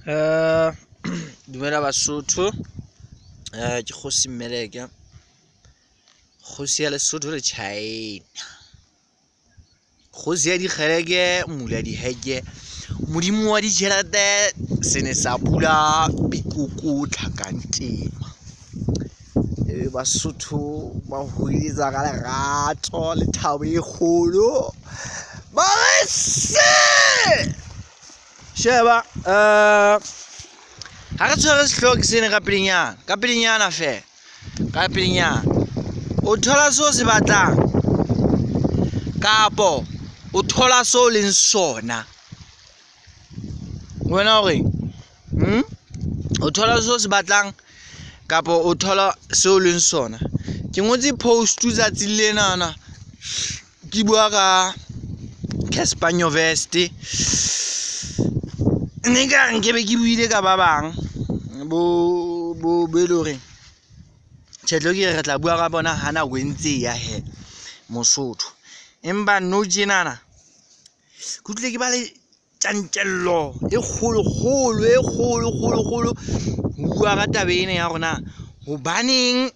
Dumela Basotho, ke Kgosi Mmeleke, kgosi ya Lesotho le China, kgosi ya dikgeleke, mmula diheke, modimo wa ditjhelete, se ne sa pula pikoko tlhakang tema. Basotho ba hoeletsa ka lerato le thabo e kgolo, ba re se sheba. Ha re tshwere sehlooho ke sena ka pelenyana, ka pelenyana fela, ka pelenyana. O thola seo se batlang kapo o thola seo leng sona? Wena o reng? O thola seo se batlang kapo o thola seo leng sona? Ke ngotse post tsatsing lenana, ke bua ka Cassper Nyovest. Ne ka re nkebe ke buile ka ba bang bo bo bo e le horeng tjhe, tlo ke re tla bua ka bona ha nako e ntse e ya he, Mosotho. Empa nou tjenana ke utlwile ke ba le tjantjello e kgolo kgolo e kgolo kgolo kgolo ho bua ka taba ena ya rona. Hobaneng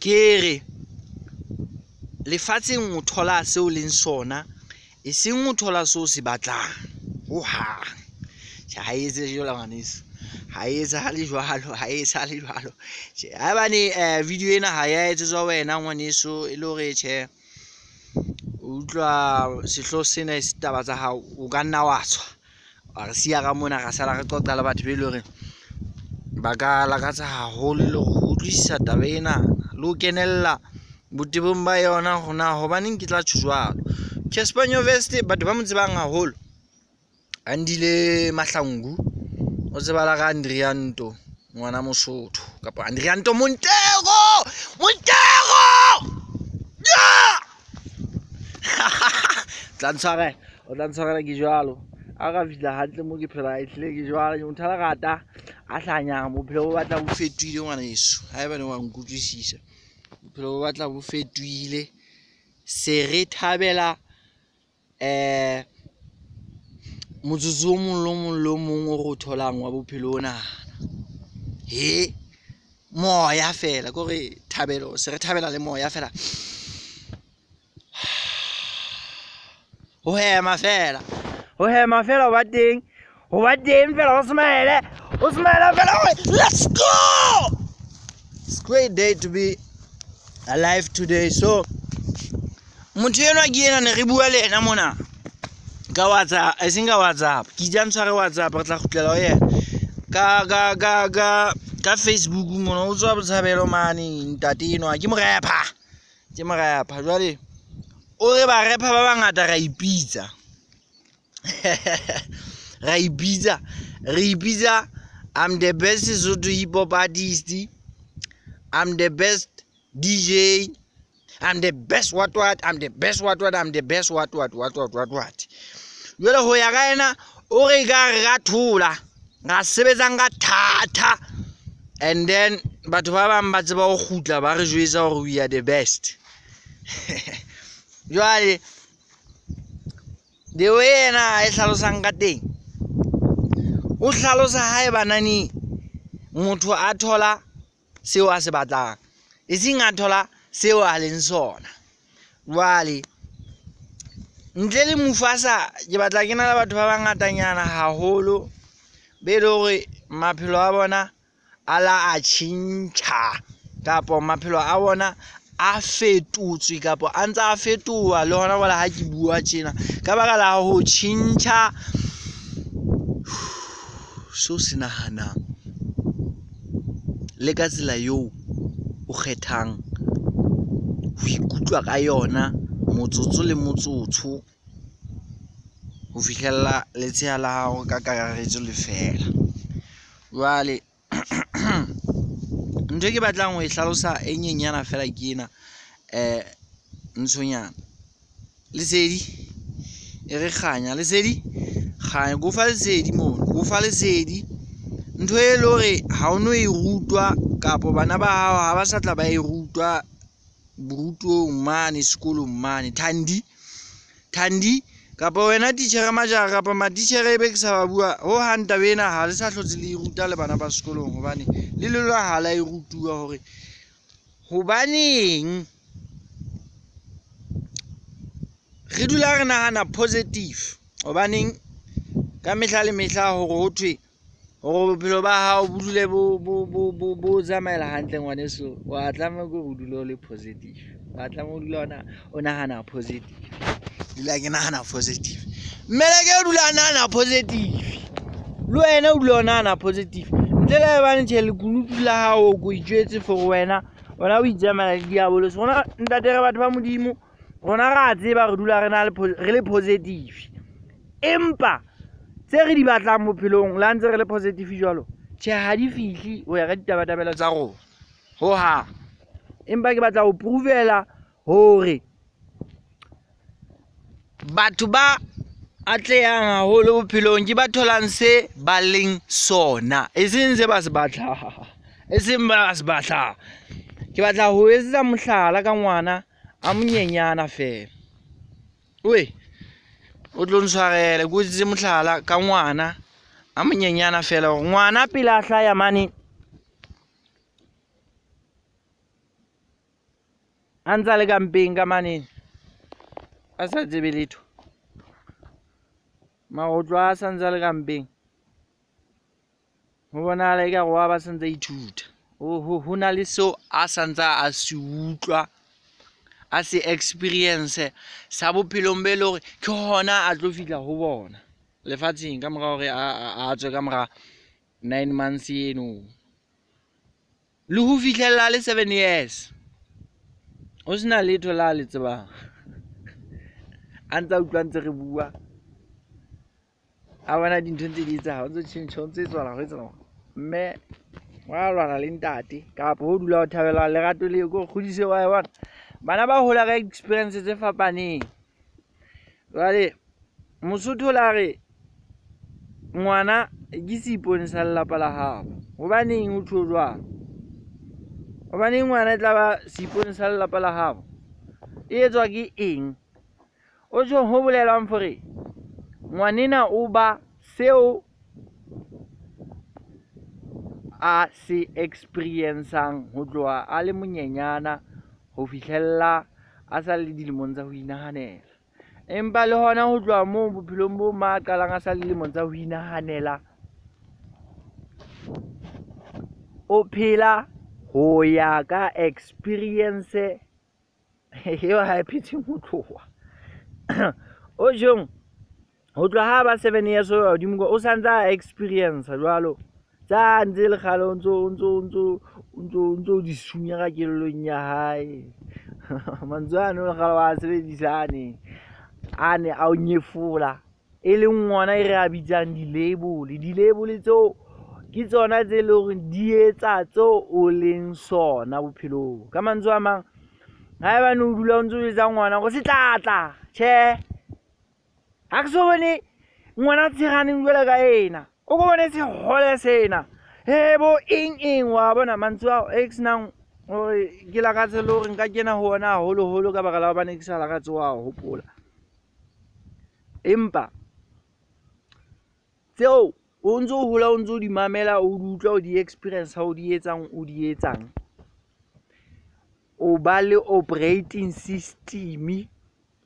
ke re lefatsheng o thola seo leng sona, e seng o thola seo se batlang hohang? Tjhe, ha e etse jwalo ngwaneso, ha e etsahale jwalo, ha e etsahale jwalo. Tjhe, haebane video ena ha ya etsetswa wena ngwaneso, e le hore tjhe, o utlwa sehlooho sena e se taba tsa hao, o ka nna wa tswa wa re siya ka mona, ra sala re qoqa le batho be le hore ba ka lakatsa haholo le ho utlwisisa taba ena le ho kenella botebong ba yona, hore na hobaneng ke tla tjho jwalo. Cassper Nyovest, batho ba mo tsebang haholo, Andile Mahlangu, o tsebala ka Andrianto, ngwana Mosotho, kapa Andrianto Montero, Montero, yeah! Tla ntshwarela, o tla ntshwarela, ke jwalo. A ka fihla hantle mo ke phela, ehlile ke jwalo, ke motho a lerata, a hlanyang. Bophelo bo batla bo fetohile ngwaneso, haebane wa nkutlwisisa. Bophelo bo batla bo fetohile, se re thabela motsotso o mong le o mong le o mong o re o tholang wa bophelo ona. He, moya fela, ke hore thabelo, se re thabela le moya fela, ho hema fela, ho hema fela, ho ba teng, ho ba teng fela, o smile, o smile fela, let's go. It's great day to be alive today. So motho enwa ke ena ne re bua le ena mona ka WhatsApp, e seng ka WhatsApp, ke itse a ntshware WhatsApp, re tla kgutlela ho yena ka Facebook mona. O tswa Botshabelo mane, ntate enwa ke morapper, ke morapper. Jwale o re ba rapper ba bangata ra ipitsa, ra ipitsa, re ipitsa I'm the best Sesotho hip hop artist, I'm the best DJ, I'm the best what what, I'm the best what what, I'm the best what what what what what what. Jwale ho ya ka yena, o re ka re ka thola, ra sebetsang ka thata, and then batho ba bang ba tseba ho kgutla ba re jwetsa hore we are the best. Jwale the way yena a e hlalosang ka teng, o hlalosa haeba nani motho a thola seo a se batlang, e seng a thola seo a leng sona. Jwale ntle le Mufasa, ke batla ke na le batho ba bangatanyana haholo be le hore maphelo a bona a la a tjhentjha, kapo maphelo a bona a fetotswe, kapo a ntse a fetoha le hona jwale ha ke bua tjena, ka baka la ho tjhentjha seo se nahanang le ka tsela eo o kgethang ho ikutlwa ka yona motsotso le motsotso ho fihlella letsheya la hao ka kakaretso le fela. Jwale ntho e ke batlang ho e hlalosa e nyenyana fela ke ena, ntshonyana lesedi e re kganya, lesedi kganya, ko fa lesedi mono, ko fa lesedi. Ntho e le hore ha o no e rutwa, kapo bana ba hao ha ba sa tla ba e rutwa borutong mane sekolong mane. Thandi, Thandi. Kapa wena titjhere Majara kapa matitjhere ebe ke sa ba bua ho hang taba ena ha le sa hlotse le e ruta le bana ba sekolong, hobane le lona ha la e rutuwa hore hobaneng re dula re nahana positive. Hobaneng ka mehla le mehla hore ho thwe hore bophelo ba hao bo dule bo tsamaela hantle ngwaneso, wa tlameha ke hore o dule o le positive, wa tlameha o dula o nahana positive. Dula ke nahana positive, mmeleke o dula a nahana positive, le wena o dula o nahana positive. Ntle le haebane tjhe lekunutu la hao ko itjwetse for wena, wena o itsamaela le diabolosi. Rona ntate re batho ba Modimo, rona re a tseba re dula re na le re le positive, empa tse re di batlang bophelong le ha ntse re le positive jwalo, tjhe ha di fihle ho ya ka ditabatabelo tsa rona hohang. Empa ke batla ho prove-ela hore batho ba atlehang haholo bophelong ke ba tholang se ba leng sona, e seng se ba se batlang, e seng ba se batlang. Ke batla ho etsetsa mohlala ka ngwana a monyenyana feela. Oe, o tlo ntshwarele, ke o etsetse mohlala ka ngwana a monyenyana feela, hore ngwana pele a hlaya mane a ntsa le ka mpeng ka mane a sa tsebe letho, maotlo a sa ntse a le ka mpeng, ho bonahala ekare wa ba sa ntse a ithuta. Ho na le seo a sa ntse a se utlwa, a se experience sa bophelong be le hore ke hona a tlo fihla ho bona lefatsheng ka mora hore a tswe ka mora 9 months eno le ho fihlella le 7 years, ho sena letho la le tsebang. A ntse a utlwa ntse re bua, a bona dintho ntse di etsahala, o ntso tjhentjha, o ntse etsahala, ho etsahala. Mme wa lwana le ntate kapa ho dula o thabela lerato leo, ke hore kgodiseho wa e bona. Bana ba hola ka experience tse fapaneng. Jwale Mosotho o la re ngwana ke seipone sa lelapa la hao. Hobaneng ho tjho jwalo? Hobaneng ngwana e tla ba seipone sa lelapa la hao? E etswa ke eng? O tjho ho bolelang hore ngwanena o ba seo a se experience-ang ho tloha a le monyenyana ho fihlella a sa le dilemong tsa ho inahanela. Empa le hona ho tloha moo bophelong bo ma qalang a sa le dilemong tsa ho inahanela, o phela ho ya ka experience eo ha e phetheng ho tloha. O tjhong ho tloha ha ba 7 years ho ya hodimo kwa, o santse a experience jwalo. Tsa ntse le kgale o ntso di sunya ka kelellong ya hae. Mantswe ano le kgale wa sebedisa ane, ane a o nyefola, e leng ngwana e re a bitsang di-label. Di-label tseo ke tsona tse leng hore di etsa tseo o leng sona bophelong. Ka mantswe a mang, haebane o dula o ntso jwetsa ngwana hore setlatla, tjhe, ha ke so bone ngwana tsheraneng jwalo ka ena, o ko bone sehole sena, he bo eng eng, wa bona mantswe ao e ke senang hore ke lakatse le hore nka kena ho ona haholoholo ka baka la hobane ke sa lakatse ho a hopola. Empa tseo o ntso hola, o ntso di mamela, o di utlwa, o di experience, o di etsang, o di etsang, o ba le operating system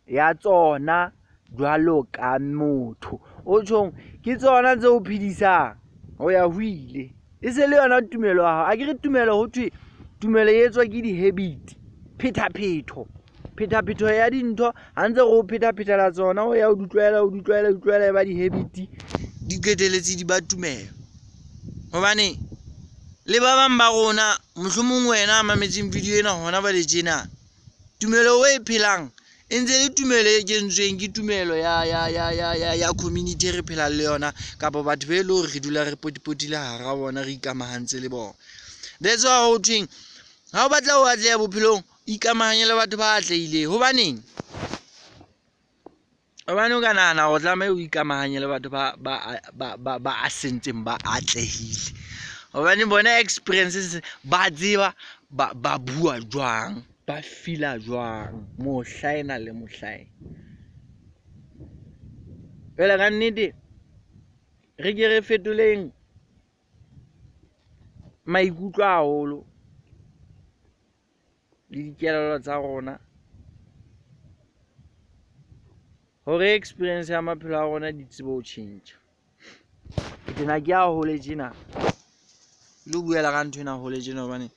ya tsona jwalo ka motho. O tjhong ke tsona tse o phedisang ho ya ho ile. E se le yona tumelo ya hao. Akere tumelo ho thwe tumelo e etswa ke di-habit, phethaphetho, phethaphetho ya dintho. Ha ntse re o phethaphetela tsona, o ya o di tlwaela, o di tlwaela, o di tlwaela, e ba di-habit, di qetelletse di ba tumelo. Hobane le ba bang ba rona, mohlomong wena a mametseng video ena hona jwale tjena, tumelo o e phelang e ntse le tumelo e kentsweng ke tumelo ya community e re phelang le yona, kapa batho be leng hore re dula re potipotile hara bona, re ikamahantse le bona. That's why ho thweng ha o batla ho atleha bophelong, ikamahanye le batho ba atlehileng. Hobaneng? Hobane o ka nahana hore tlameha o ikamahanye le batho ba sentseng ba atlehile. Hobane bona experiences ba tseba ba bua jwang, ba feel-a jwang mohlaena le mohlaena. Jwale ka nnete re ke re fetoleng maikutlo haholo le dikelello tsa rona hore experience ya maphelo a rona di tsebe ho tjhentjha. Ke tena ke ya hole tjena, ke lo buela ka nthwena hole tjena hobane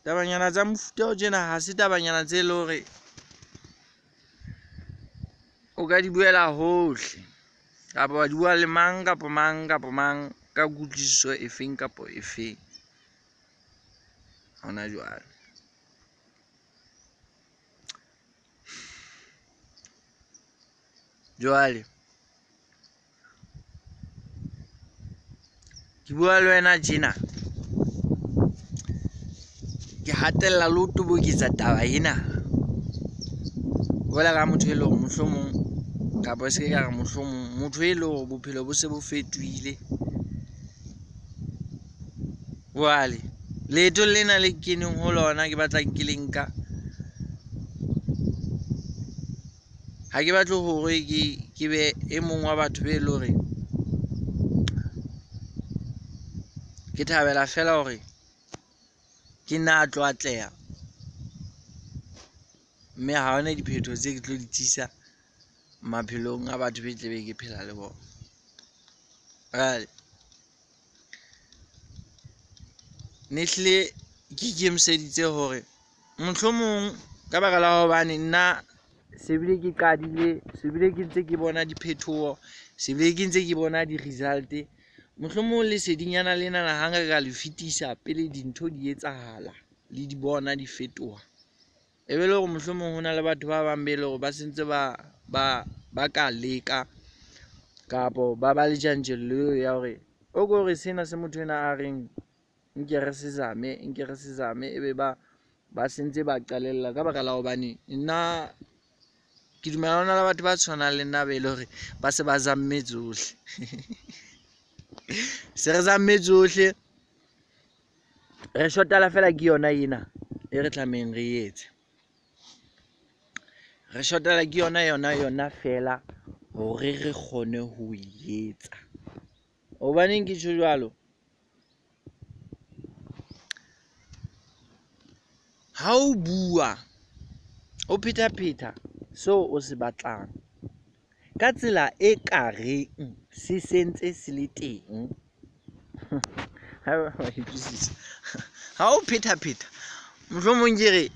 tabanyana tsa mofuta o tjena ha se tabanyana tse leng hore o ka di buela hohle kapa wa di bua le mang kapa mang kapa mang ka kutlwisiso efeng kapa efeng hona jwale. Jwale ke bua le wena tjena, ke hatella le ho toboketsa taba ena. Jwalo ka motho e leng hore mohlomong kapa se ke ka re mohlomong motho e leng hore bophelo bo se bo fetohile. Jwale leetong lena le keneng ho lona ke batlang ke le nka, ha ke batle hore ke be e mong wa batho be leng hore ke thabela feela hore ke nna a tlo atleha, mme ha hona diphethoho tse ke tlo di tlisa maphelong a batho be tla be ke phela le bona. Jwale ne hlile ke ikemiseditse hore mohlomong ka baka la hobane nna se bile ke qadile, se bile ke ntse ke bona diphethoho, se bile ke ntse ke bona di-result. Mohlomong lesedinyana lena ha nka ka le fetisa pele dintho di etsahala le di bona di fetoha, e be le hore mohlomong ho na le batho ba bang be leng hore ba sentse ba ka leka kapo ba ba le tjantjello eo ya hore o ko re sena se motho enwa a reng nke re se zame, nke re se zame, ebe ba sentse ba qalella. Ka baka la hobane nna ke dumela ho na le batho ba tshwanang le nna be le hore ba se ba zamme tsohle. Se re zamme tsohle, re shotala fela ke yona ena e re tlamehang re etse. Re shotala ke yona yona yona fela hore re kgone ho e etsa. Hobaneng ke tjho jwalo? Ha o bua, o phetapheta seo o se batlang ka tsela e ka reng se sentse se le teng. Ha wa utlwisisa? Ha o phetapheta, mohlomong ke re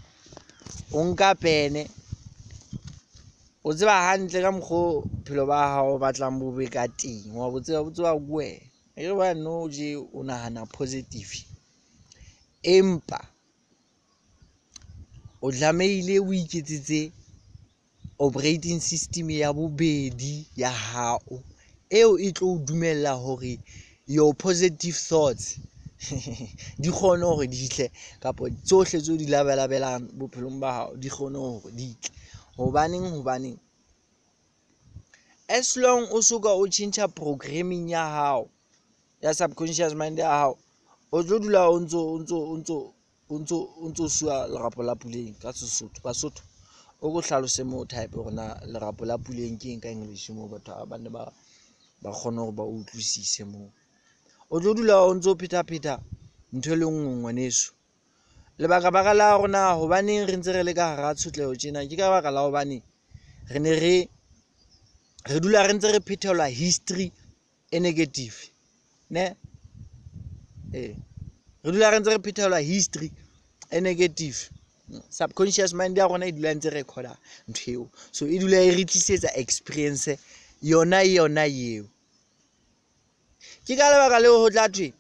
o nka pene, o tseba hantle ka mokgo bophelo ba hao o batlang bo be ka teng, wa bo tseba, bo tseba ke wena. Akere ba nou tje o nahana positive, empa o tlamehile o iketsetse operating system ya bobedi ya hao eo e tlo o dumella hore your positive thoughts di kgone hore di tle, kapa tsohle tseo di labalabelang bophelong ba hao di kgone hore di tle. Hobaneng? Hobaneng as long o soka o tjhentjha programming ya hao ya subconscious mind ya hao, o tlo dula o ntso suwa lerapo la puleng ka Sesotho. Basotho o ko hlalose moo type hore na lerapo la puleng ke eng ka English moo batho ba ne ba kgone hore ba utlwisise moo. O tlo dula o ntso phetapheta ntho e le nngwe ngwaneso. Lebaka baka la rona hobaneng re ntse re le ka hara tshotleho tjena, ke ka baka la hobane re ne re dula re ntse re phethelwa history e negative, ne? Re dula re ntse re phethelwa history e negative. Subconscious mind ya rona e dula ntse recorda ntho eo, so e dula e re tlisetsa experience yona yona eo. Ke ka lebaka leo ho tla thwe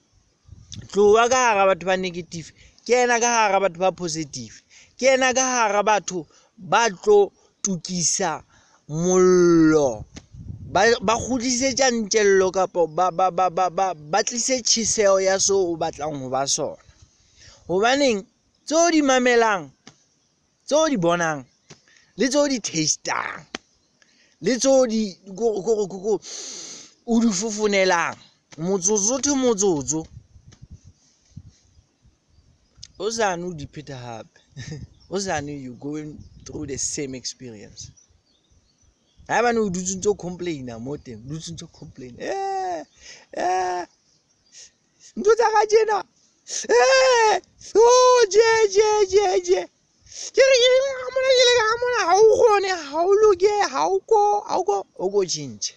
tloha ka hara batho ba negative, kena ka hara batho ba positive, kena ka hara batho ba tlo tukisa mollo, ba kgutlise tjantjello kapa ba tlise tjheseho ya seo o batlang ho ba sona. Hobaneng tseo di mamelang, tseo di bonang, le tseo di tastang, le tseo di o di fofonelang motsotso to motsotso, hosane o di pheta hape. Hosane you going through the same experience. Haebane o dutse ntse o complaina mo teng, o dutse ntse o complaina, ntho tsa ka tjena, oh je je je je, ke re ke le ka mona, ke le ka mona, ha o kgone, ha o loke, ha o ko, ha o ko, o ko tjhentjhe.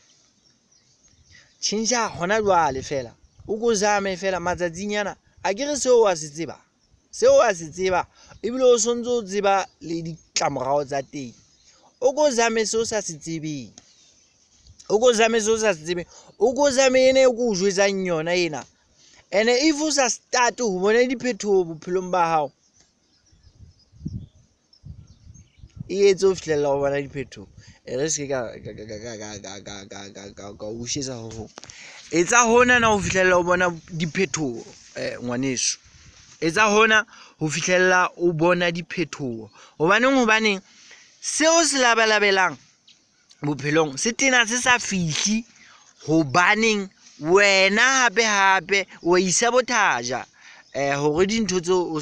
Tjhentjha hona jwale fela, o ko zame fela matsatsing ana, a ke re seo wa se tseba, seo wa se tseba, ebile o sontso o tseba le ditlamorao tsa teng. O ko zame seo sa se tsebeng, o ko zame seo sa se tsebeng, o ko zame ena e ko o jwetsang yona ena. Ene if o sa start ho bona diphetoho bophelong ba hao, e etse ho fihlella ho bona diphetoho. E re se ke ka o busetsa ho hong. Etsa hona na ho fihlella ho bona diphetoho, ngwaneso. Etsa hona ho fihlella o bona diphetoho. Hobaneng, hobaneng seo se labalabelang bophelong se tena se sa fihle, hobaneng wena hape hape wa isabotaja hore dintho tseo o